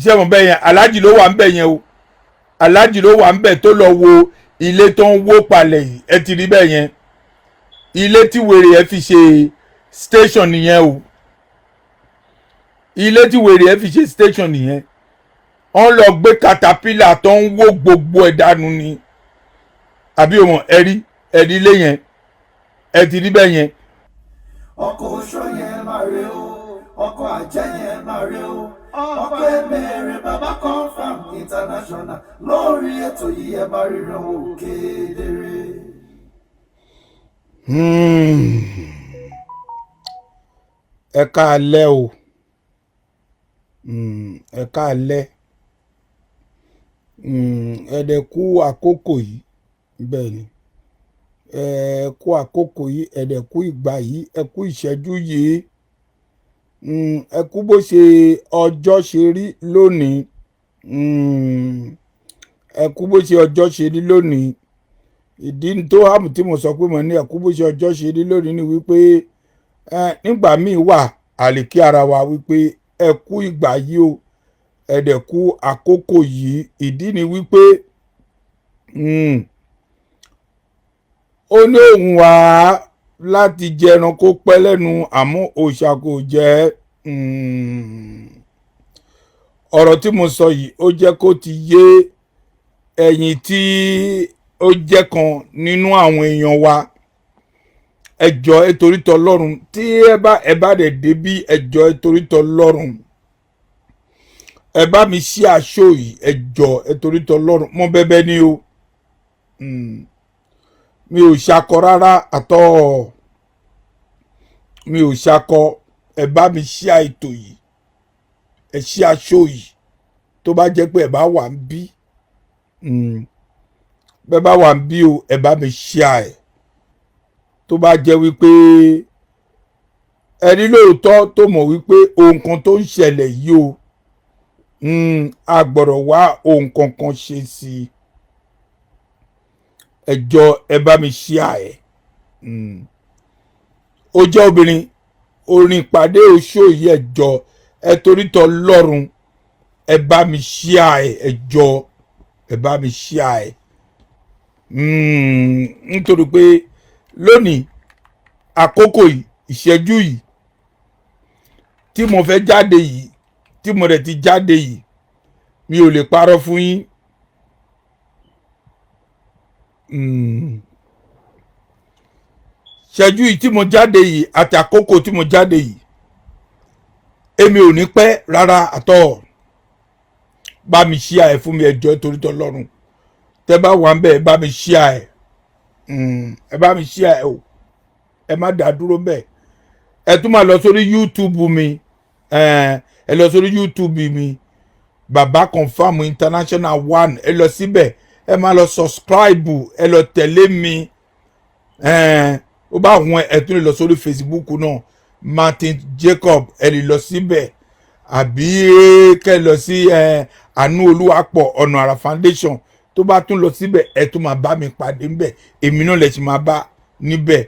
Iṣẹ́ mọ̀ bẹ́ẹ̀ yẹn, aláàjì ló wà ń bẹ̀ yẹn o. Aláàjì ló wà ń bẹ̀ tó lọ wo ilé tó ń wó palẹ̀ yìí. Ẹ ti rí bẹ́ẹ̀ yẹn, ilé tí wèrè ẹ fi ṣe station nìyẹn o. Ilé tí wèrè ẹ fi ṣe station nìyẹn. Wọ́n lọ gbé caterpillar tó ń wó gbogbo ẹ̀ dànù ni, àbí o mọ̀? Ẹ rí, ẹ rí ilé yẹn, ẹ ti rí bẹ́ẹ̀ yẹn. Ọkọ̀ oṣó yẹn máa re o, ọkọ̀ àjẹ́ yẹn máa re o, ọkọ̀ ẹ̀mẹ̀rẹ̀. Bàbá Confam International lórí ètò yìí, ẹ máa ríran wò kedere. Ẹ káalẹ́ o. Ẹ káalẹ́. Ẹ dẹ̀ kú àkókò yìí. Bẹ́ẹ̀ ni, ẹ kú àkókò yìí, ẹ dẹ̀ kú ìgbà yìí, ẹ kú ìṣẹ́jú yìí. Ẹ kú bó ṣe ọjọ́ ṣe rí lónìí. Ẹ kú bó ṣe ọjọ́ ṣe rí lónìí. Ìdí tó hàmù tí mo sọ pé mo ní ẹ kú bó ṣe ọjọ́ ṣe rí lónìí ni wípé ẹ nígbà míì wà, a lè kí ara wa wípé ẹ kú ìgbà yìí o, ẹ dẹ̀ kú àkókò yìí. Ìdí ni wípé ó ní òun wá láti jẹran kó pẹ́ lẹ́nu, àmọ́ òòṣà kò jẹ́. Ọ̀rọ̀ tí mo sọ yìí, ó jẹ́ kó ti yé ẹ̀yin tí ó jẹ́ kan nínú àwọn èèyàn wa. Ẹ jọ̀ọ́, ẹ torí tọlọ́run, tí ẹ bá dẹ̀ débí, ẹ jọ̀ọ́, ẹ torí tọlọ́run, ẹ bá mi ṣí aṣọ yìí. Ẹ jọ̀ọ́, ẹ torí tọlọ́run, mo bẹ̀bẹ̀ ni o. Mi ò ṣakọ rárá àtọ́, mi ò ṣakọ. Ẹ bá mi ṣí ètò yìí, ẹ ṣí aṣọ yìí. Tó bá jẹ́ pé ẹ bá wà ń bí, bẹ́ẹ̀ bá wà ń bí o, ẹ bá mi ṣí ẹ. Tó bá jẹ́ wípé ẹni lóòótọ́ tó mọ̀ wípé ohun kan tó ń ṣẹlẹ̀ yìí o, a gbọ́dọ̀ wá ohun kankan ṣe sí i, ẹ jọ̀ọ́, ẹ bá mi ṣí ẹ. Ó jẹ́ obìnrin orin ìpàdé oṣó yìí, ẹ jọ̀ọ́, ẹ torí tọlọ́run, ẹ bá mi ṣí ẹ. Ẹ jọ̀ọ́, ẹ bá mi ṣí ẹ, nítorí pé lónìí, àkókò yìí, ìṣẹ́jú yìí tí mo fẹ́ jáde yìí, tí mo rẹ̀ ti jáde yìí, mi ò lè parọ́ fún yín. Ṣẹ́jú yìí tí mo jáde yìí àti àkókò tí mo jáde yìí, èmi ò ní pẹ́ rárá àtọ́. Bá mi share ẹ̀ fún mi, ẹ jọ̀ọ́, torí tọlọ́run. Tẹ́ bá wà ń bẹ̀, ẹ bá mi share ẹ̀. Ẹ bá mi share ẹ̀ o, ẹ má dá dúró bẹ́ẹ̀. Ẹ tún máa lọ sórí YouTube mi. Ẹ lọ sórí YouTube mi, Baba Confam International One. Ẹ lọ síbẹ̀, ẹ máa lọ subscribe, ẹ lọ tẹ̀lé mi. Ó bá wọn, ẹ tún lè lọ sórí Facebook náà, Martin Jacob, ẹ lè lọ síbẹ̀, àbí kẹ́ lọ sí Àánú Olúwapọ̀ Ọ̀nà Àrà Foundation. Tó bá tún lọ síbẹ̀, ẹ tún máa bá mi pàdé níbẹ̀. Èmi náà lè ti máa bá níbẹ̀.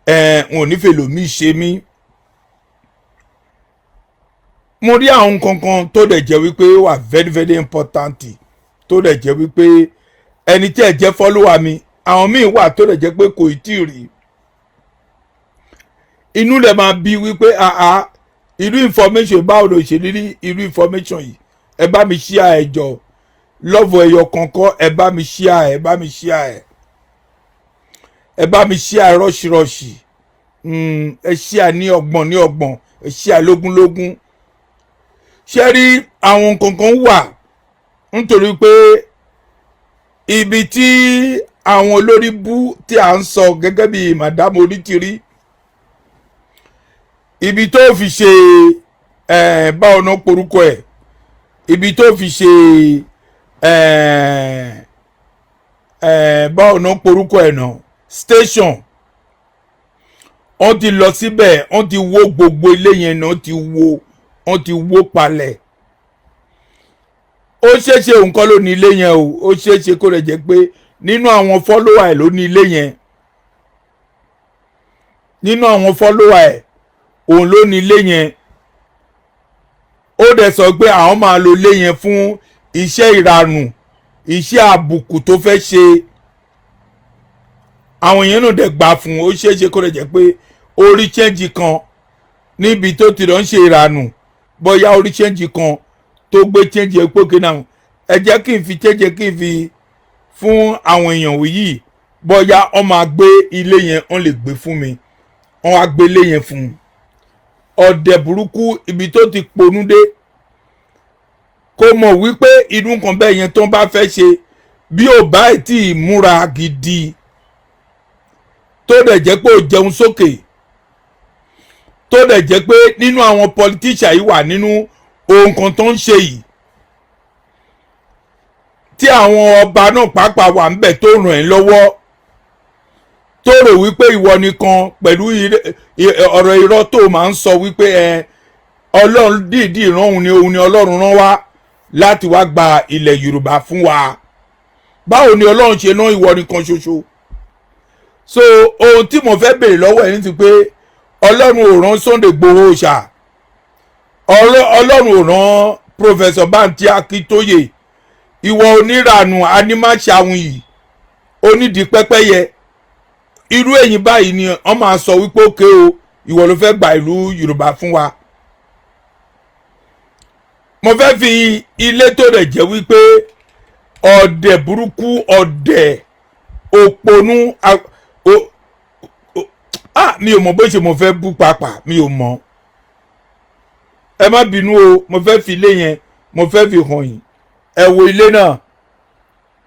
Ẹ n ò nífẹ̀ẹ́ lòmí ṣe mí. Mo rí àwọn kankan tó dẹ̀ jẹ́ wípé ó wà very very important, tó dẹ̀ jẹ́ wípé ẹni tí ẹ jẹ́ follower mi, àwọn míì wà tó dẹ̀ jẹ́ pé kò tí ì rí. Inú rẹ̀ máa bí wípé, àá, irú information, báwo ló ṣe rí irú information yìí? Ẹ bá mi share ẹ jọ. Love ẹyọ kankan, ẹ bá mi share, ẹ bá mi share ẹ, ẹ bá mi share rọ́ṣirọ́ṣì. Ẹ share ní ọgbọ̀n ní ọgbọ̀n, ẹ share lógúnlógún. Ṣé rí, àwọn kankan wà, nítorí pé ibi tí àwọn olórí bú tí à ń sọ gẹ́gẹ́ bí Madam Onítìrí, ibi tó fi ṣe ẹ, báwo náà porúkọ ẹ, ibi tó fi ṣe ẹ ẹ, báwo náà porúkọ ẹ náà, station, wọ́n ti lọ síbẹ̀, wọ́n ti wó gbogbo ilé yẹn náà, ti wó, wọ́n ti wó palẹ̀. Ó ṣeéṣe òun kọ́ ló ní ilé yẹn o. Ó ṣeéṣe kó lè jẹ́ pé nínú àwọn follower ẹ̀ ló ní ilé yẹn. Nínú àwọn follower ẹ̀, òun ló ní ilé yẹn. Ó dẹ̀ sọ pé àwọn máa lo ilé yẹn fún iṣẹ́ ìranù, iṣẹ́ àbùkù tó fẹ́ ṣe. Àwọn èèyàn náà dẹ̀ gbà fún. Ó ṣeé ṣe kó lè jẹ́ pé ó rí change kan níbi tó ti lọ ń ṣe ìranù, bóyá ó rí change kan tó gbé change ẹ̀ pókè náà, ẹ jẹ́ kí n fi change, kí n fi fún àwọn èèyàn wòyí, bóyá wọ́n máa gbé ilé yẹn, wọ́n lè gbé fún mi. Wọ́n á gbé ilé yẹn fún un. Ọ̀dẹ̀ burúkú, ibi tó ti ponú dé, kó mọ̀ wípé inú nǹkan bẹ́ẹ̀ yẹn tó ń bá fẹ́ ṣe, bí ò bá ẹ̀ tí ì múra gidi, tó dẹ̀ jẹ́ pé ó jẹun sókè, tó dẹ̀ jẹ́ pé nínú àwọn politician yìí wà nínú ohun kan tó ń ṣe yìí, tí àwọn ọba náà pàápàá wà ń bẹ̀ tó ràn ẹ́ lọ́wọ́, tó rò wípé ìwọ nìkan pẹ̀lú ọ̀rọ̀ irọ́ tó máa ń sọ wípé ẹ Ọlọ́run dìídì rán òun ni, òun ni Ọlọ́run rán wá láti wá gba ilẹ̀ Yorùbá fún wa. Báwo ni Ọlọ́run ṣe rán ìwọ nìkan ṣoṣo? So ohun tí mo fẹ́ béèrè lọ́wọ́ ẹ̀ ní ti pé Ọlọ́run ò rán Sunday Igboho ṣá, Ọlọ́run ò rán Professor Banji Akintoye, ìwọ oníranù animáṣàwọn yìí, onídìí pẹ́pẹ́yẹ. Irú èyí báyìí ni wọ́n máa sọ wípé òkè o, ìwọ ló fẹ́ gba ìlú Yorùbá fún wa. Mo fẹ́ fi ilé tó rẹ̀ jẹ́ wípé ọ̀dẹ̀ burúkú, ọ̀dẹ̀ òpònú, ah, mi ò mọ̀ bó ṣe mo fẹ́ bú pàápàá, mi ò mọ̀, ẹ má bínú o. Mo fẹ́ fi ilé yẹn, mo fẹ́ fi hàn yín. Ẹ wo ilé náà,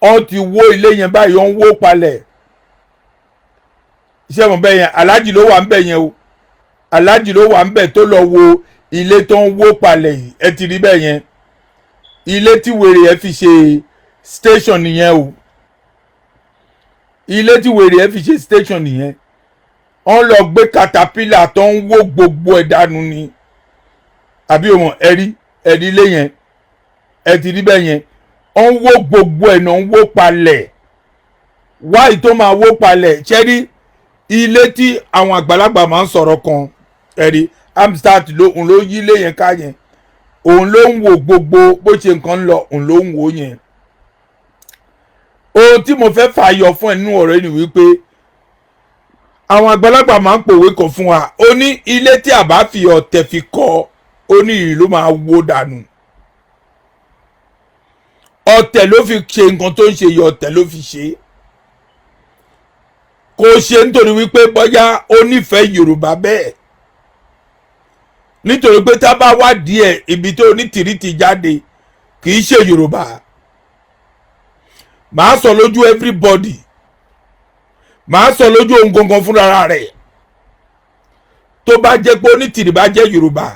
wọ́n ti wó ilé yẹn báyìí, wọ́n ń wó palẹ̀. Iṣẹ́ mọ̀ bẹ́ẹ̀ yẹn, aláàjì ló wà ń bẹ̀ yẹn o, aláàjì ló wà ń bẹ̀ tó lọ wo ilé tó ń wó palẹ̀ yìí. Ẹ ti rí bẹ́ẹ̀ yẹn, ilé tí wèrè ẹ fi ṣe station nìyẹn o, ilé tí wèrè ẹ fi ṣe station nìyẹn. Wọ́n lọ gbé caterpillar tó ń wó gbogbo ẹ̀ dànù ni, àbí o mọ̀? Ẹ̀rí ẹ̀rí ilé yẹn, ẹ ti rí bẹ́ẹ̀ yẹn, wọ́n ń wó gbogbo ẹ̀ náà, ń wó palẹ̀ wáyé tó máa wó palẹ̀. Ṣẹ́rí ilé tí àwọn àgbàlagbà máa ń sọ̀rọ̀ kan, ẹ̀rí amstart ló òun ló yí ilé yẹn ká yẹn, òun ló ń wo gbogbo bó ṣe nǹkan ń lọ, òun ló ń wò yẹn. Ohun tí mo fẹ́ fàyọ fún ẹ nínú ọ̀rọ̀ yìí ni wípé àwọn àgbàlagbà máa ń pòwe kan fún wa. Ó ní ilé tí a bá fi ọ̀tẹ̀ fi kọ́, ó ní ìlú máa wó dànù. Ọ̀tẹ̀ ló fi ṣe nǹkan tó ń ṣe yìí, ọ̀tẹ̀ ló fi ṣe. Kò ṣe nítorí wípé bóyá ó nífẹ̀ẹ́ Yorùbá bẹ́ẹ̀, nítorí pé tá a bá wádìí ẹ̀, ibi tó Onítìrí ti jáde, kì í ṣe Yorùbá. Màá sọ lójú everybody, màá sọ lójú ohun gangan fúnra rẹ̀. Tó bá jẹ́ pé Onítìrí bá jẹ́ Yorùbá,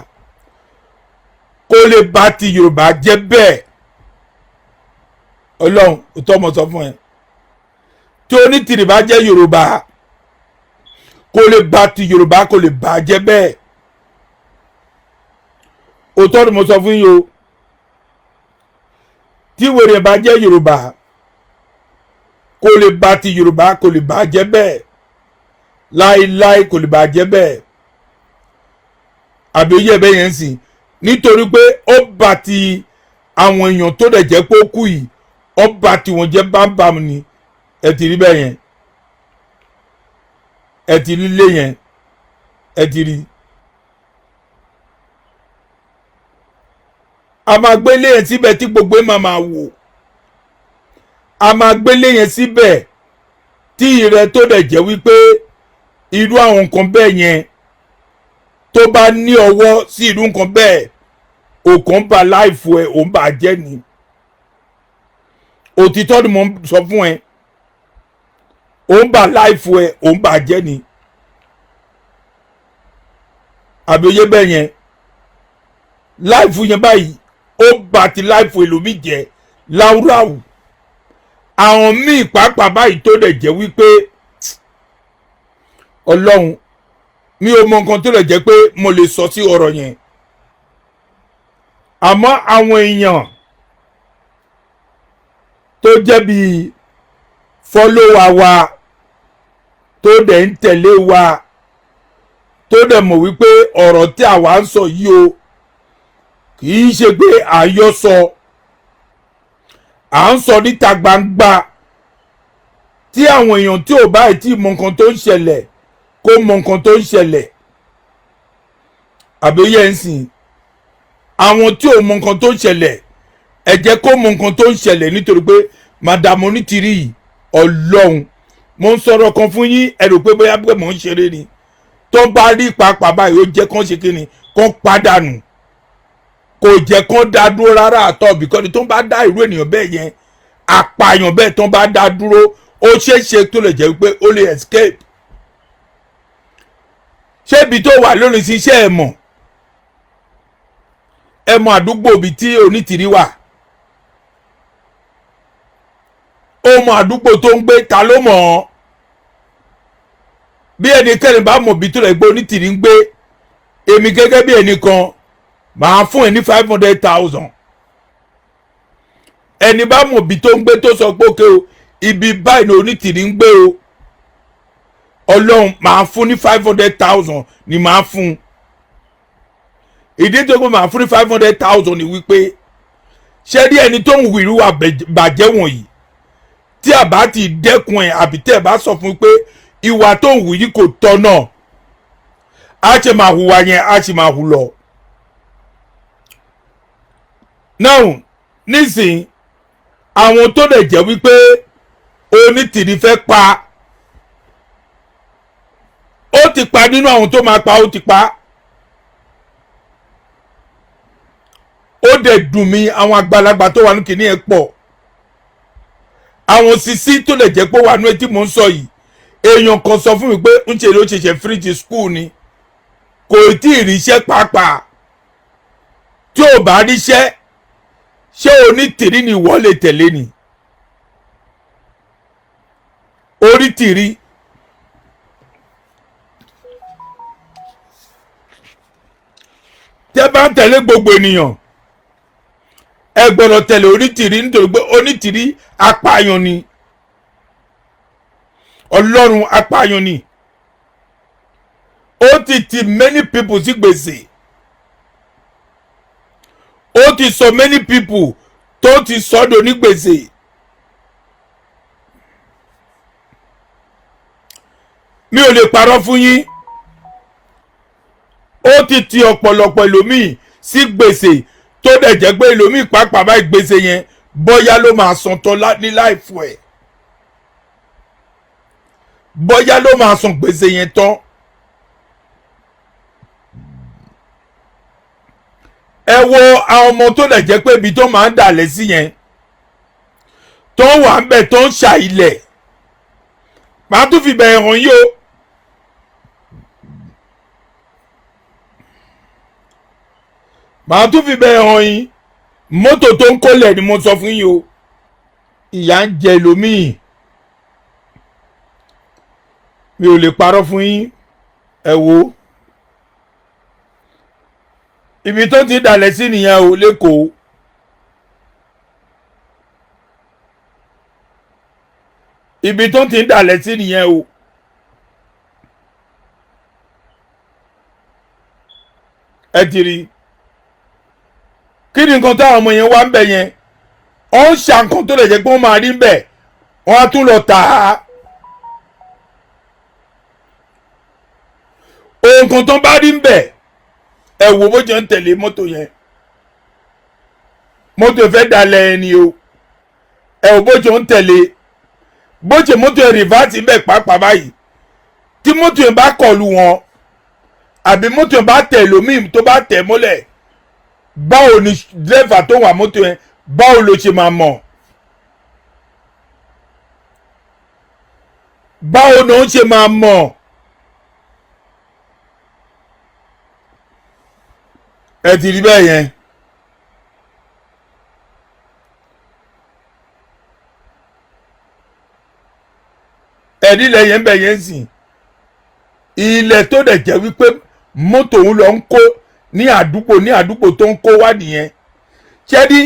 kó lè bá ti Yorùbá jẹ́ bẹ́ẹ̀. Ọlọ́run òtọ́ mo sọ fún ẹ, tí Onítìrí bá jẹ́ Yorùbá, kó lè bá ti Yorùbá, kó lè bá jẹ́ bẹ́ẹ̀. Òótọ́ ni mo sọ fún yín o. Tí wèrè bá jẹ́ Yorùbá, kó lè bá ti Yorùbá, kó lè bá jẹ́ bẹ́ẹ̀ láéláé, kò lè bá jẹ́ bẹ́ẹ̀. Àbí oyè bẹ́ẹ̀ yẹn ń sìn, nítorí pé ó bá ti àwọn èèyàn tó dẹ̀ jẹ́ pé ó kú yìí, ó bá tiwọn jẹ́ bámbám ni. Ẹ ti rí bẹ́ẹ̀ yẹn, ẹ ti rí ilé yẹn, ẹ ti rí. A máa gbélé yẹn síbẹ̀ tí gbogbo ẹ̀ máa máa wò. A máa gbélé yẹn síbẹ̀ tí ìrẹ tó dẹ̀ jẹ́ wípé irú àwọn nǹkan bẹ́ẹ̀ yẹn, tó bá ní ọwọ́ sí irú nǹkan bẹ́ẹ̀, òkàn bá láìfo ẹ̀, òun bá jẹ́ ni. Òtítọ́ ni mo ń sọ fún ẹ, òun bá láìfo ẹ, òun bá jẹ́ ni. Àbí oyé bẹ́ẹ̀ yẹn, láìfo yẹn báyìí, ó bá ti láìfo ẹlòmíì jẹ́ láúláú, àwọn míì pàápàá báyìí tó dẹ̀ jẹ́ wípé Ọlọ́run, mi ò mọ nǹkan tó lè jẹ́ pé mo lè sọ sí ọ̀rọ̀ yẹn, àmọ́ àwọn èèyàn tó jẹ́ bíi fọ́lọ́wà wa, tó dẹ̀ ń tẹ̀lé wa, tó dẹ̀ mọ̀ wípé ọ̀rọ̀ tí àwa ń sọ yìí o, Kì í ṣe pé àyọsọ, à ń sọ níta gbangba tí àwọn èèyàn tí ò báyìí tí mọ nǹkan tó ń ṣẹlẹ̀ kó mọ nǹkan tó ń ṣẹlẹ̀. Àbẹ́yẹ ń sìn, àwọn tí ò mọ nǹkan tó ń ṣẹlẹ̀, ẹ jẹ́ kó mọ nǹkan tó ń ṣẹlẹ̀, nítorí pé Madam Onítìrí yìí, Ọlọ́run, mo ń sọ̀rọ̀ kan fún yín, ẹ rò pé bóyá pé mò ń ṣeré ni. Tó bá rí pàápàá báyìí, ó jẹ́ kán ṣe kí ni, kán pàdánù, kò jẹ́ kán dá dúró rárá àtọ́ bìkọ́ni tó bá dá irú ènìyàn bẹ́ẹ̀ yẹn, apààyàn bẹ́ẹ̀, tó bá dá dúró, ó ṣeé ṣe tó lè jẹ́ pé ó lè escape. Ṣé ibi tó wà lónìí sí iṣẹ́ ẹ̀ mọ̀, ẹ mọ̀ àdúgbò ibi tí Onítìrí wà, ó mọ àdúgbò tó ń gbé, ta ló mọ̀ ọ́? Bí ẹnikẹ́ni bá mọ̀ bí tó lè gbé Onítìrí ń gbé, èmi gẹ́gẹ́ bí ẹnìkan màá fún ẹ ní 500,000. Ẹni bá mọ̀ bí tó ń gbé, tó sọ pé òkè o, ibi báyìí ni Onítìrí ń gbé o, Ọlọ́run, màá fún ní 500,000 ni màá fún. Ìdí tó gbé màá fún ní 500,000 ni wípé, ṣé rí ẹni tó ń hu ìrúwà bàjẹ́ wọ̀nyí, tí a bá ti dẹ́kun ẹ̀, àbí tẹ́ ẹ bá sọ fún un pé ìwà tó ń hù yìí kò tọ́nà, á ṣe máa hùwà yẹn, á ṣe máa hù lọ. Now nísìnyí, àwọn tó lè jẹ́ wípé Onítìrí fẹ́ pa, ó ti pa nínú àwọn tó máa pa, ó ti pa. Ó dẹ̀ dùn mí, àwọn àgbàlagbà tó wà ní kìnìún ẹ̀ pọ̀, àwọn sisi tó lè jẹ́ pé ó wà ní etí mò ń sọ yìí. Èèyàn kan sọ fún mi pé ń ṣe ló ṣẹ̀ṣẹ̀ finish school ni, kò tí ì ríṣẹ́ pàápàá. Tí ò bá ríṣẹ́, ṣé Onítìrí ni ìwọ lè tẹ̀lé ni? Onítìrí, tẹ́ bá ń tẹ̀lé gbogbo ènìyàn, ẹ gbọ́dọ̀ tẹ̀lé Onítìrí, nítorí pé Onítìrí apààyàn ni. Ọlọ́run, apààyàn ni. Ó ti ti many people sí gbèsè, ó ti sọ many people tó ti sọ́dọ̀ ní gbèsè. Mi ò lè parọ́ fún yín, ó ti ti ọ̀pọ̀lọpọ̀ ẹlòmíì sí gbèsè, tó dẹ̀ jẹ́ pé ẹlòmíì pàápàá báyìí, gbèsè yẹn bóyá ló máa san tán ní life ẹ̀, bóyá ló máa san gbèsè yẹn tán. Ẹ wo àwọn ọmọ tó dẹ̀ jẹ́ pé ibi tó máa ń dàlẹ̀ sí yẹn, tó wà ń bẹ̀, tó ń ṣà ilẹ̀, màá tún fi bẹ̀rẹ̀ hàn yín o. Màá tún fi bẹ̀rẹ̀ hàn yín. Mọ́tò tó ń kólẹ̀ ni mo sọ fún yín o. Ìyà ń jẹ ẹlòmíì, mi ò lè parọ́ fún yín. Ẹ wo ibi tó ti dàlẹ̀ sí nìyẹn o lẹ́kọ̀ọ́. Ibi tó ti ń dàlẹ̀ sí nìyẹn o. Ẹ ti rí kí ni nǹkan táwọn ọmọ yẹn wá ń bẹ̀ yẹn? Ó ń ṣa nǹkan tó lè jẹ́ pé wọ́n máa rí ń bẹ̀, wọ́n á tún lọ tà á. Ohun kan tó bá rí ń bẹ̀, ẹ wo bó ṣe ń tẹ̀lé mọ́tò yẹn. Mọ́tò fẹ́ dalẹ̀ ẹni o. Ẹ wo bó ṣe ń tẹ̀lé, bó ṣe mọ́tò yẹn reverse ń bẹ̀ pàápàá báyìí. Tí mọ́tò yẹn bá kọlù wọn, àbí mọ́tò yẹn bá tẹ̀ lómìn, tó bá tẹ̀ mọ́lẹ̀, báwo ni dírẹ́fà tó wà mọ́tò yẹn, báwo ló ṣe máa mọ̀? Báwo ni ó ṣe máa mọ̀? Ẹ ti rí bẹ́ẹ̀ yẹn. Ẹ̀rí ilẹ̀ yẹn bẹ̀ yẹn sìn, ilẹ̀ tó dẹ̀ jẹ́ wípé mọ́tò òun lọ ń kó ní àdúgbò tó ń kó wá nìyẹn. Ṣé ní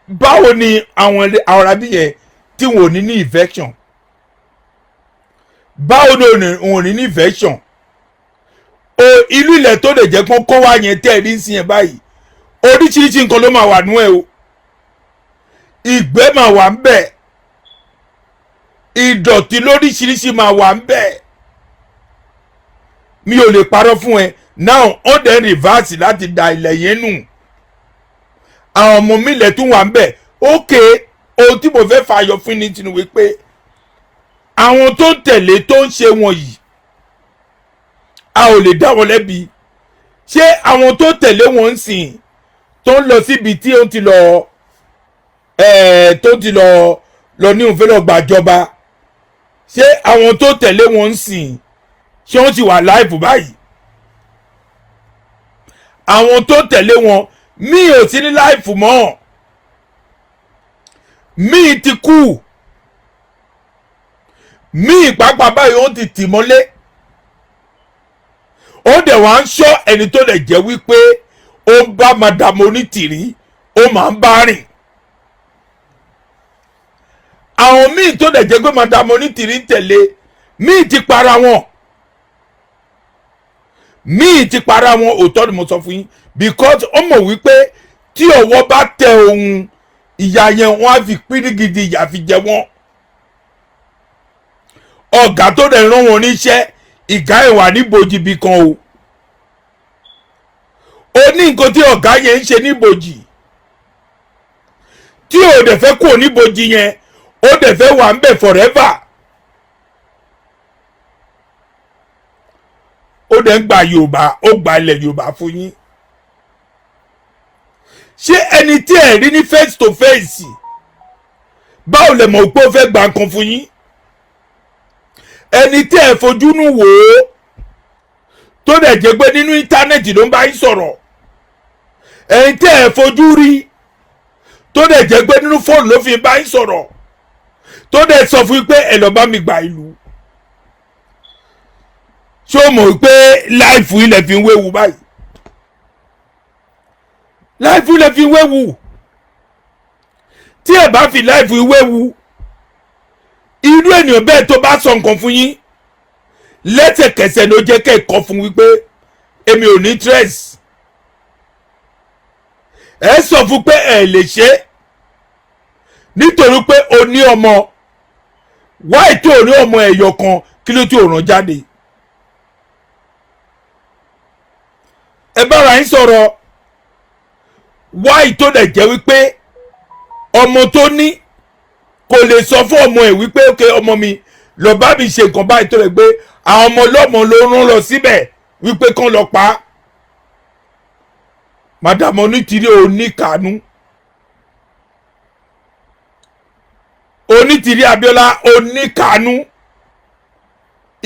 báwo ni àwọn arábí yẹn tí wọn ò ní ní infection? Báwo ni wọn ò ní ní infection o? Ìlú ilẹ̀ tó dẹ̀ jẹ́ kó kó wá yẹn tẹ́ ẹ̀ ní sí yẹn báyìí. Oríṣiríṣi nǹkan ló máa wà nú ẹ o. Ìgbẹ́ máa wà ń bẹ̀, ìdọ̀tí lóríṣiríṣi máa wà ń bẹ̀. Mi ò lè parọ́ fún ẹ. Now ó dẹ̀ reverse láti da ilẹ̀ yẹn nù. Àwọn ọmọ mi lẹ̀ tún wà ń bẹ̀. Ókè, ohun tí mo fẹ́ fàyọ fún ní tinú wípé àwọn tó ń tẹ̀lé tó ń ṣe wọ̀nyí, a ò lè dá wọn lẹ́bi. Ṣé àwọn tó tẹ̀lé wọn ń sìn, tó ń lọ síbi tí ó ti lọ tó ti lọ lọ ní òun fẹ́ lọ gbàjọba, ṣé àwọn tó tẹ̀lé wọn ń sìn, ṣé wọ́n ti wà láìpù báyìí? Àwọn tó tẹ̀lé wọn mí ò sí ní láìfù mọ́, míì ti kú, míì pàápàá báyìí ó ti tì mọ́lé. Ó dẹ̀ wá ń ṣọ́ ẹni tó lè jẹ́ wípé ó ń bá Madam Onítìrí, ó máa ń bá rìn. Àwọn míì tó dẹ̀ jẹ́ pé Madam Onítìrí ń tẹ̀lé, míì ti para wọn, míì ti para wọn. Òótọ́ ni mo sọ fún yín, because ó mọ̀ wípé tí ọwọ́ bá tẹ òun, ìyà yẹn, wọ́n á fi pírígidi ìyà fi jẹ wọ́n. Ọ̀gá tó dẹ̀ rán wọn níṣẹ́, ìgá ẹ̀ wà níbojì bí kan o. Ó ní nǹkan tí ọ̀gá yẹn ń ṣe níbojì, tí ò dẹ̀ fẹ́ kúrò níbojì yẹn, ó dẹ̀ fẹ́ wà ń bẹ̀ forever. Ó dẹ̀ ń gba Yorùbá, ó gba ilẹ̀ Yorùbá fún yín. Ṣé ẹni tí ẹ rí ní face to face, báwo lẹ mọ̀ pé ó fẹ́ gba nǹkan fún yín? Ẹni tí ẹ fojú nù wò ó, tó dẹ̀ jẹ́ pé nínú íńtánẹ́ẹ̀tì ló ń bá yín sọ̀rọ̀, ẹni tí ẹ fojú rí, tó dẹ̀ jẹ́ pé nínú fóònù ló fi bá yín sọ̀rọ̀, tó dẹ̀ sọ fún yín pé ẹ lọ bá mi gba ìlú, ṣé o mọ̀ pé life ilẹ̀ fi ń wéwu báyìí? Life ilẹ̀ fi ń wéwu. Tí ẹ bá fi life wéwu, irú ènìyàn bẹ́ẹ̀, tó bá sọ nǹkan fún yín, lẹ́sẹ̀kẹsẹ̀ ló jẹ́ kẹ́ ẹ̀ kọ́ fún wípé èmi ò ní interest. Ẹ sọ fún pé ẹ lè ṣe é, nítorí pé o ní ọmọ wáì tó o ní ọmọ ẹ̀yọ̀ kan, kí ló tí ò ràn jáde? Ẹ bára yín sọ̀rọ̀. Wáì tó dẹ̀ jẹ́ wípé ọmọ tó ní kò lè sọ fún ọmọ ẹ̀ wípé, "Ok, ọmọ mi, lọ bá mi ṣe nǹkan báyìí," tó lè gbé àwọn ọmọ ọlọ́mọ ló rán lọ síbẹ̀ wípé kán lọ pa á. Madam Onítìrí, oníkàánú, Onítìrí Abíọ́lá, oníkàánú,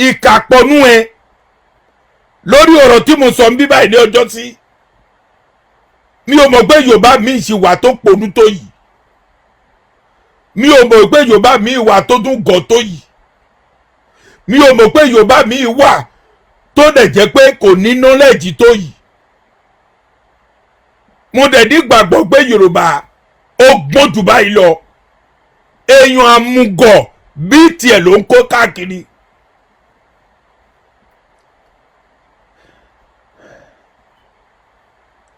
ìkàpọ̀nú ẹ lórí ọ̀rọ̀ tí mo sọ ń bí báyìí ní ọjọ́ sí. Mi ò mọ̀ pé Yorùbá mi ṣì wà tó ponú tó yìí. Mi ò mọ̀ pé Yorùbá mi wà tó tún gọ̀ tó yìí. Mi ò mọ̀ pé Yorùbá mi wà tó dẹ̀ jẹ́ pé kò ní knowledge tó yìí. Mo dẹ̀ ní gbàgbọ́ pé Yorùbá ó gbọ́n jù báyìí lọ. Èèyàn àmugọ̀ bí tiẹ̀ ló ń kó káàkiri.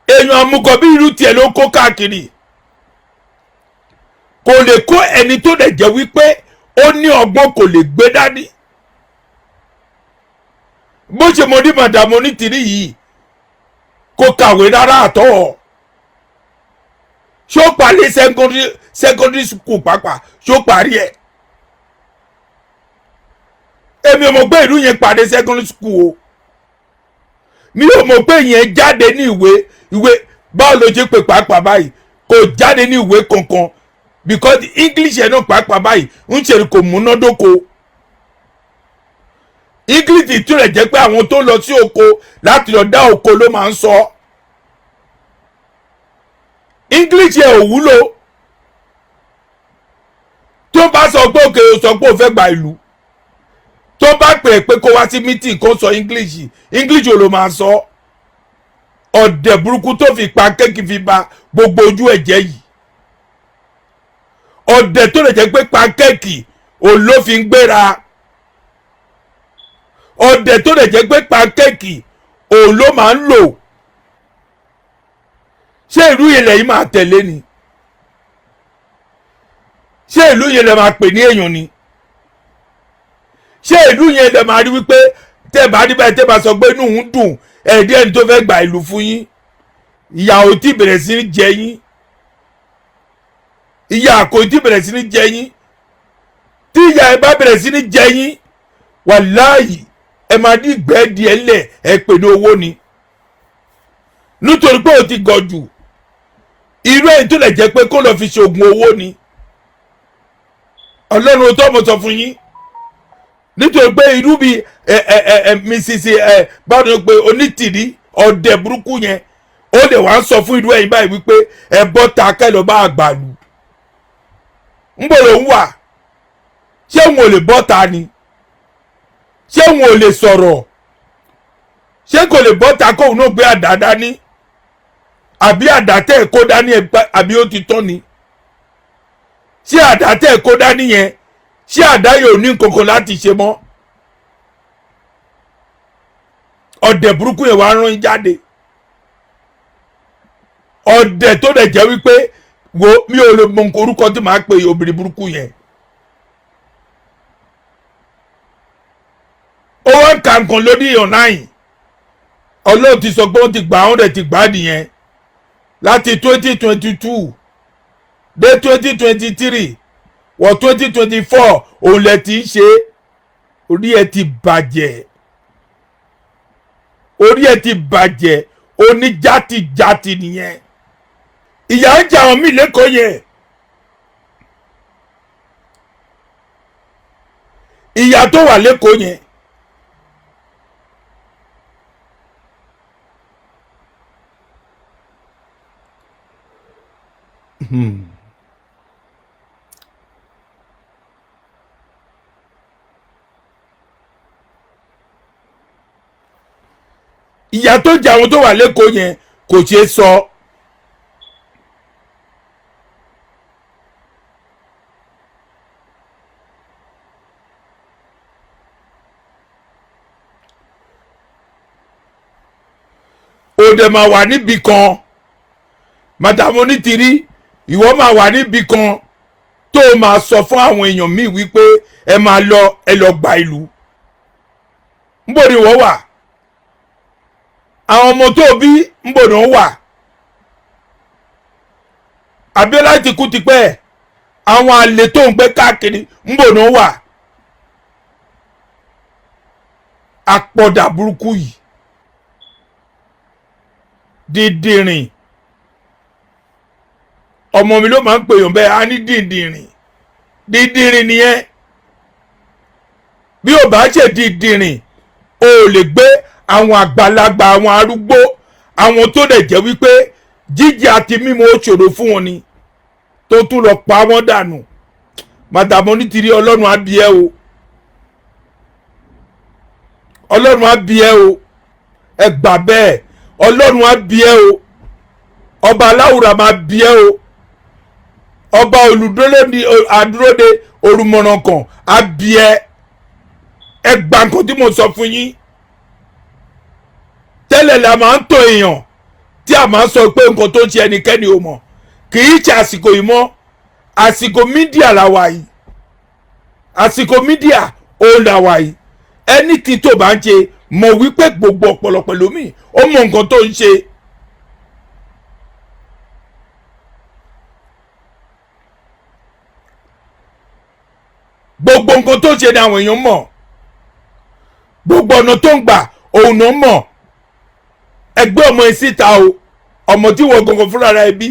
Èèyàn àmugọ̀ bí irú tiẹ̀ ló ń kó káàkiri. Kò lè kó ẹni tó dẹ̀ jẹ́ wípé ó ní ọgbọ́n, kò lè gbé dání. Bó ṣe mo ní Madam Onítìrí yìí, kò kàwé rárá àtọ́. Ṣó parí secondary school pàápàá? Ṣó parí ẹ̀? Èmi ò mọ̀ pé ìlú yẹn pàdé secondary school o. Mi ò mọ̀ pé yẹn jáde ní ìwé. Báwo ló ṣe pé pàápàá báyìí kò jáde ní ìwé kankan? Because English yẹn náà pàápàá báyìí ń ṣe kò múnádóko. English tún rẹ̀ jẹ́ pé àwọn tó lọ sí oko láti lọ dá oko ló máa ń sọ. English yẹn ò wúlò. Tó bá sọ pé òkè, o sọ pé o fẹ́ gba ìlú, tó bá pè é pé kó wá sí meeting, kó sọ English, English ò ló máa sọ. Ọ̀dẹ̀ burúkú tó fi pa kéèkì fi ba gbogbo ojú ẹ̀ jẹ́ yìí, ọ̀dẹ̀ tó lè jẹ́ pé pankéèkì òun ló fi ń gbéra, ọ̀dẹ̀ tó lè jẹ́ pé pankéèkì òun ló máa ń lò. Ṣé ìlú yẹn lẹ́yìn máa tẹ̀lé ni? Ṣé ìlú yẹn lẹ máa pè ní èèyàn ni? Ṣé ìlú yẹn lẹ máa rí wípé tẹ́ bá rí báyìí, tẹ́ bá sọ pé inú òun dùn, ẹ̀ẹ́dí ẹni tó fẹ́ gba ìlú fún yín? Ìyà ò tí bẹ̀rẹ̀ sí ní jẹ yín, ìyà kò tí bẹ̀rẹ̀ sí ní jẹ yín. Tí ìyà ẹ bá bẹ̀rẹ̀ sí ní jẹ yín, wàláyì, ẹ máa ní ìgbẹ́ díẹ̀ lẹ̀, ẹ pè ní owó ni, nítorí pé ó ti gọ̀ jù. Irú ẹ̀yìn tó lè jẹ́ pé kó lọ fi ṣe oògùn owó ni. Ọlọ́run tó mọ̀ sọ fún yín, nítorí pé irú bí ẹ ẹ ẹ ẹ Mrs ẹ báwo ni pé Onítìrí, ọ̀dẹ̀ burúkú yẹn, ó lè wá ń sọ fún irú ẹ̀yìn báyìí wípé ẹ bọ́ ta kẹ́lọ́ bá àgbàlù ń bò ló ń wà. Ṣé òun ò lè bọ́ ta ni? Ṣé òun ò lè sọ̀rọ̀? Ṣé kò lè bọ́ ta kóun náà gbé àdá dání, àbí àdá tẹ́ ẹ̀ kó dání ẹ̀, àbí ó ti tán ni? Ṣé àdá tẹ́ ẹ̀ kó dání yẹn, ṣé àdá yóò ní nǹkankan láti ṣe mọ́? Ọ̀dẹ̀ burúkú yẹn wàá rán yín jáde, ọ̀dẹ̀ tó dẹ̀ jẹ́ wípé wo, mi ò lè mọ orúkọ tí màá pe obìnrin burúkú yẹn. Ó wá ń ka nǹkan lórí online. Ọlọ́run ti sọ pé wọ́n ti gbà, wọ́n dẹ̀ ti gbà á nìyẹn. Láti 2022 dé 2023 wọ 2024, òun lẹ ti ń ṣe. Orí ẹ ti bàjẹ́, orí ẹ ti bàjẹ́. Oníjàtìjàtì nìyẹn. Ìyà ń jẹ àwọn míì lẹ́kọ̀ọ́ yẹn. Ìyà tó wà lẹ́kọ̀ọ́ yẹn, ìyà tó jẹ àwọn tó wà lẹ́kọ̀ọ́ yẹn kò ṣeé sọ. Ó dẹ̀ máa wà níbi kan, Madam Onítìrí, ìwọ máa wà níbi kan tó o máa sọ fún àwọn èèyàn míì wípé ẹ máa lọ, ẹ lọ gba ìlú. Ńbò ni ìwọ wà? Àwọn ọmọ tó bí, ńbò ni wọ́n wà? Abíọ́lá ti kú tipẹ́. Àwọn àlè tó ń gbé káàkiri, ńbò ni wọ́n wà? Àpọ̀dà burúkú yìí, dídìrín ọmọ mi ló máa ń pè yàn bẹ́ẹ̀. Á ní dídìrín, dídìrín nìyẹn. Bí ò bá ṣe dídìrín, o ò lè gbé àwọn àgbàlagbà, àwọn arúgbó, àwọn tó dẹ̀ jẹ́ wípé jíjẹ àti mímu ó ṣòro fún wọn ni, tó tún lọ pa wọ́n dànù. Madam Onítìrí, Ọlọ́run á bí ẹ o, Ọlọ́run á bí ẹ o. Ẹ gbà bẹ́ẹ̀, Ọlọ́run á bí ẹ o. Ọba aláwùrà máa bí ẹ o. Ọba olùdólódì àdúróde olùmọ̀ràn kan á bí ẹ. Ẹ gbà nǹkan tí mo sọ fún yín. Tẹ́lẹ̀ la máa ń tò èèyàn tí a máa ń sọ pé nǹkan tó ń ṣe ẹnikẹ́ni ò mọ̀. Kì í ṣe àsìkò yìí mọ́. Àsìkò media la wà yìí, àsìkò media òun la wà yìí. Ẹni tí tó bá ń ṣe, mọ̀ wípé gbogbo ọ̀pọ̀lọpọ̀ lómi ó mọ nǹkan tó ń ṣe. Gbogbo nǹkan tó ń ṣe ni àwọn èèyàn mọ̀. Gbogbo ọ̀nà tó ń gbà, òun náà mọ̀. Ẹgbẹ́ ọmọ ẹ síta o, ọmọ tí wọ́n gangan fúnra rẹ̀ bí,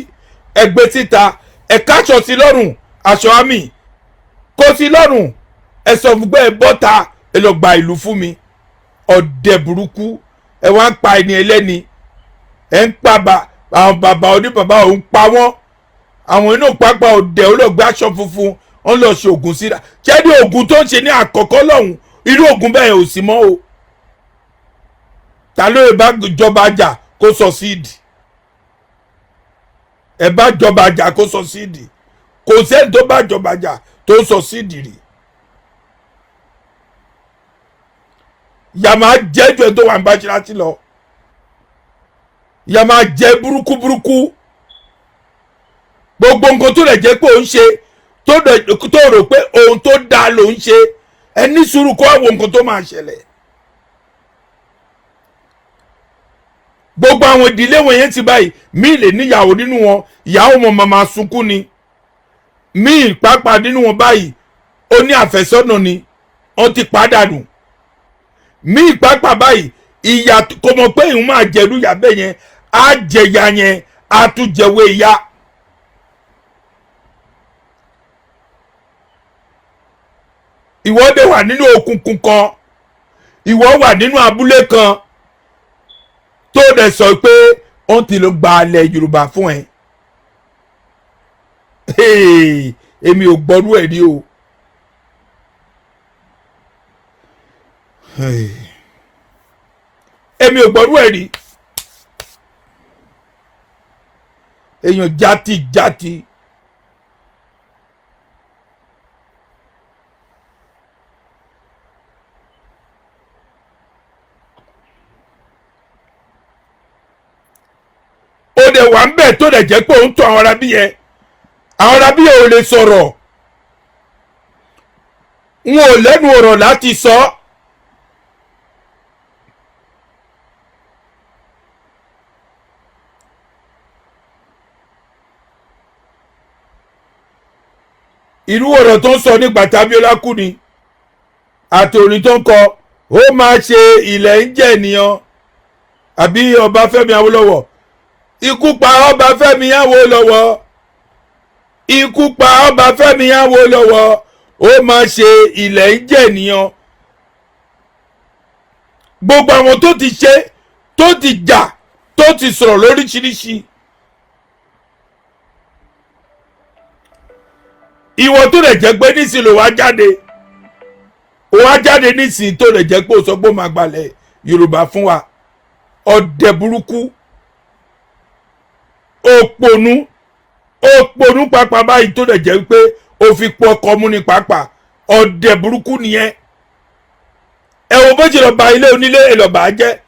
ẹgbẹ́ síta. Ẹ káṣọ sí lọ́rùn, aṣọ àmì kó sí lọ́rùn. Ẹ sọ fún pé ẹ bọ́ta, ẹ lọ gba ìlú fún mi. Ọ̀dẹ̀ burúkú, ẹ wá ń pa ẹni ẹlẹ́ni, ẹ ń pa àwọn bàbá oníbàbá, òun pa wọ́n. Àwọn inú pápá ọ̀dẹ̀ olóògbé aṣọ funfun, wọ́n lọ ṣe oògùn síra. Ṣé ní oògùn tó ń ṣe ní àkọ́kọ́ lọ́hùn, irú oògùn bẹ́ẹ̀ ò sí mọ́ o. Ta ló lè bá jọba jà kó sọ síìdì? Ẹ bá jọba jà kó sọ síìdì. Kò sẹ́ni tó bá jọba jà tó sọ síìdì rí. Ìyá máa jẹ́ ju ẹ tó wà ní báṣíláṣí lọ. Ìyá máa jẹ́ burúkú burúkú. Gbogbo nǹkan tó lè jẹ́ pé òun ṣe, tó rò pé ohun tó dáa ló ń ṣe, ẹ ní sùúrù kó àwọn nǹkan tó máa ṣẹlẹ̀. Gbogbo àwọn ìdílé wọn yẹn ti báyìí, míì lè níyàwó nínú wọn, ìyàwó wọn máa sunkún ni. Míì pàápàá nínú wọn báyìí, ó ní àfẹ́sọ́nà ni, wọ́n ti pàdánù. Míì pàápàá báyìí, ìyà kò mọ̀ pé ìhun máa jẹ̀rú ìyà bẹ́ẹ̀ yẹn, á jẹ̀yà yẹn, á tún jẹ̀wé ìyà. Ìwọ dé wà nínú òkùnkùn kan, ìwọ wà nínú abúlé kan tó dẹ̀ sọ pé wọ́n ti lọ gba alẹ̀ Yorùbá fún ẹ. Èmi ò gbọ́rú ẹ̀ rí o. Èmi ò gbọ́rú ẹ̀ rí. Èèyàn játi játi. Ó dẹ̀ wà ń bẹ̀ tó dẹ̀ jẹ́ pé òun tó àwọn arábí yẹn, àwọn arábí yẹn ò lè sọ̀rọ̀, wọn ò lẹ́nu ọ̀rọ̀ láti sọ. Irú ọ̀rọ̀ tó ń sọ nígbà tí Abíọ́lá kú ni, àti orin tó ń kọ, ó máa ṣe ilẹ̀ ń jẹ́ ènìyàn, àbí Ọbáfẹ́mi Awólọ́wọ̀, ikú pa Ọbáfẹ́mi Awólọ́wọ̀, ikú pa Ọbáfẹ́mi Awólọ́wọ̀, ó máa ṣe ilẹ̀ ń jẹ́ ènìyàn. Gbogbo àwọn tó ti ṣe, tó ti jà, tó ti sọ̀rọ̀ lóríṣiríṣi. Ìwọ tó lè jẹ́ pé nísìnyí ló wá jáde, ó wá jáde nísìnyí tó lè jẹ́ pé ó sọ pé ó máa gbalẹ̀ Yorùbá fún wa. Ọ̀dẹ̀ burúkú, òpònú, òpònú pàápàá báyìí tó lè jẹ́ pé ó fi pọ̀ ọkọ̀ mú ni pàápàá. Ọ̀dẹ̀ burúkú nìyẹn. Ẹ wo bó ṣe lọ ba ilé onílé, ẹ lọ bà á jẹ́.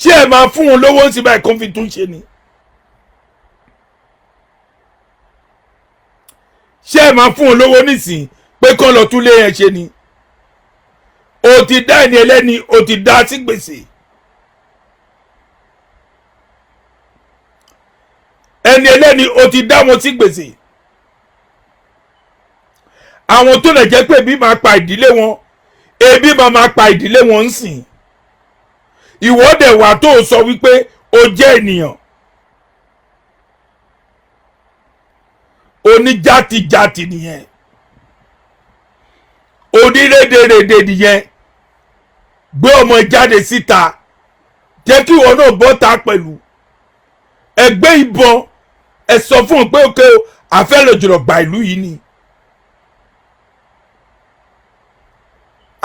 Ṣé ẹ máa fún un lówó sí báyìí kó fi tún ṣe ni? Ṣé ẹ máa fún un lówó nísìnyí pé kán lọ tún lé yẹn ṣe ni? O ti dá ẹni ẹlẹ́ni, o ti dá sí gbèsè. Ẹni ẹlẹ́ni, o ti dá wọn sí gbèsè. Àwọn tó lè jẹ́ pé ebi máa pa ìdílé wọn, ebi máa pa ìdílé wọn ń sìn. Ìwọ dẹ̀ wà tó sọ wípé o jẹ́ ènìyàn. Oníjàtìjàtì nìyẹn, onírédèrèdè nìyẹn. Gbé ọmọ jáde síta, jẹ́ kí ìwọ náà bọ́ ta pẹ̀lú ẹgbẹ́ ìbọn, ẹ sọ fún un pé òkè o, àfẹ́lẹ́jọ̀rọ̀ gba ìlú yìí ni.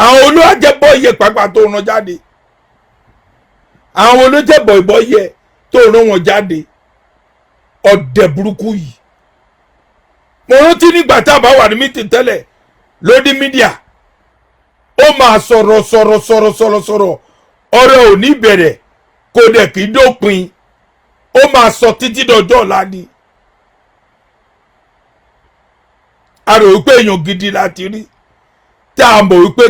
Àwọn olóòjẹ́bọ̀ yẹ pàápàá tó rán jáde, àwọn olóòjẹ́bọ̀ ìbọ̀ yẹ tó rán wọn jáde. Ọ̀dẹ̀ burúkú yìí. Mo rántí nígbà tá a bá wà ní mítìn tẹ́lẹ̀ lórí mídíà, ó máa sọ̀rọ̀ sọ̀rọ̀ sọ̀rọ̀ sọ̀rọ̀ sọ̀rọ̀, ọ̀rọ̀ ò ní bẹ̀rẹ̀ kò dẹ̀ kí dópin, ó máa sọ títí dọjọ́ ọ̀la ni. A rò wípé èèyàn gidi láti rí, tá a mọ̀ wípé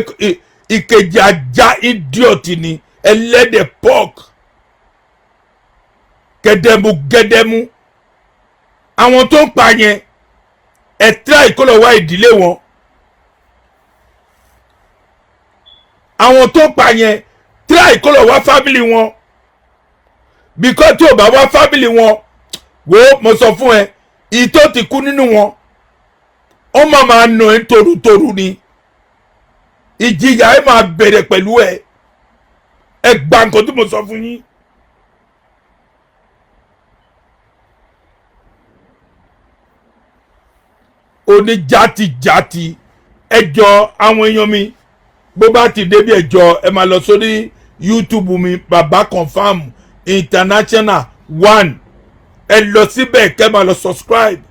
ìkejì ajá idiot ni, ẹlẹ́dẹ̀ pork, gẹdẹmú gẹdẹmú. Àwọn tó ń pa yẹn, ẹ try kó lọ wá ìdílé wọn. Àwọn tó ń pa yẹn, try kó lọ wá family wọn. Because tí o bá wá family wọn, wo mo sọ fún ẹ, ìtò ti kú nínú wọn, ó máa nà ẹ́ torutoru ni. Ìjìyà ẹ máa bẹ̀rẹ̀ pẹ̀lú ẹ. Ẹ gba nǹkan tí mo sọ fún yín. Oníjàtìjàtì, ẹ jọ àwọn èèyàn mi, bó bá ti débi ẹ jọ ẹ máa lọ sórí YouTube mi, Baba Confirm International 1, ẹ lọ síbẹ̀ kẹ́ máa lọ subscribe.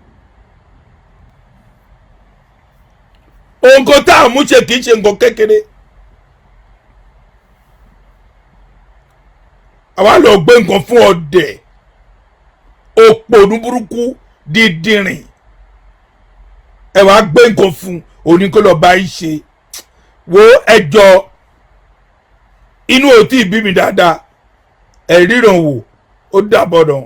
Ohun kan tá a mú ṣe kì í ṣe nǹkan kékeré. Àwa lọ gbé nǹkan fún ọdẹ òpònú burúkú dídìrín. Ẹ wàá gbé nǹkan fún òní kó lọ bá yín ṣe. Wo, ẹjọ́ inú ò tí ì bí mi dáadáa. Ẹ ríran wò, ó dàbọ̀ náà.